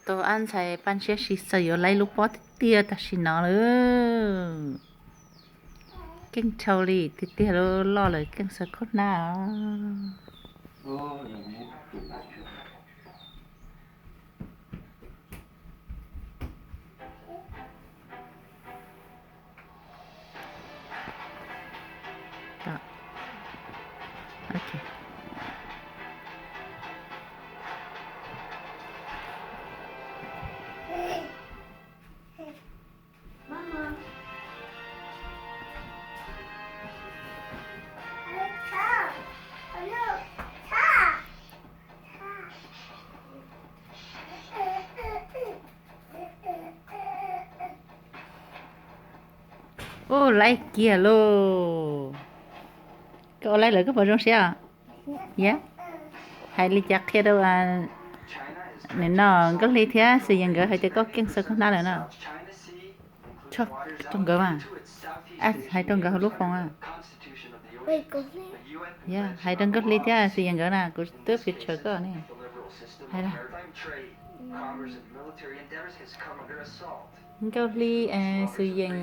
Tus ab ntxhais Paj Ntshiab Si xaws yuav laib lub pob tiag tiag tam sim no lawm. Keej dhau li tiag tiag, loj lawm keej xaws khaub hnab os. Ub, laib kiag lauj. Koj ua laib lawm koj puas zoo siab? Yog, hais li cas qhia rau nim no Nkauj Hli thiab Xwm Yees nkawd hais tias koj keej xaws khaub hnab lawm no. Rau nkawd mas, hais rau nkawd hauv lub foos. Yog, hais rau Nkauj Hli thiab Xwm Yees nkawd na, kuv twb picture koj ne. Hais, Nkauj Hli, Xwm Yees,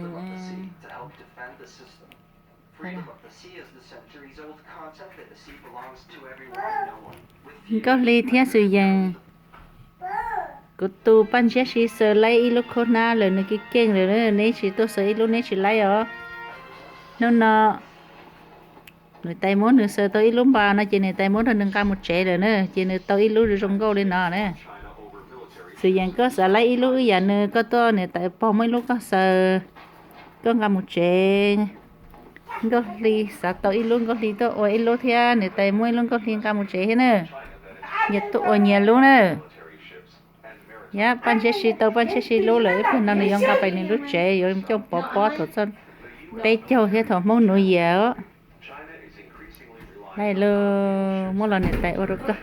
Nkauj Hli thiab Xwm Yees, kuv tus Paj Ntshiab Si xaws laib ib lub khaub hnab lawm, nws keej keej lawm, neb tsis tuaj xaws ib lub neb tsis laib os. Hnub no niam tais muab nws xaws tau ib lub npas no ces niam tais muab rau nws nqa mus tsev lawm na, ces nws tau ib lub zoo nkauj li no na. Xwm Yees, koj xav laib ib lub ib yam nws, koj tuaj niam tais pog muab ib lub koj xaws, koj nqa mus tsev. Nkauj Hli xav tau ib lub, Nkauj Hli tuaj ua ib lub thiab, niam tais muab ib lub Nkauj Hli nqa mus tsev thiab na. Nyias tuaj ua nyias lub na. Yog, Paj Ntshiab Si tau Paj Ntshiab Si lub lawm, ib pliag no nws yuav nqa pais nws lub tsev, yuav coj pov pob thaum txog peb caug thiab thaum Hmoob New Year os. Laij lawm, muab los niam tais ua rau koj.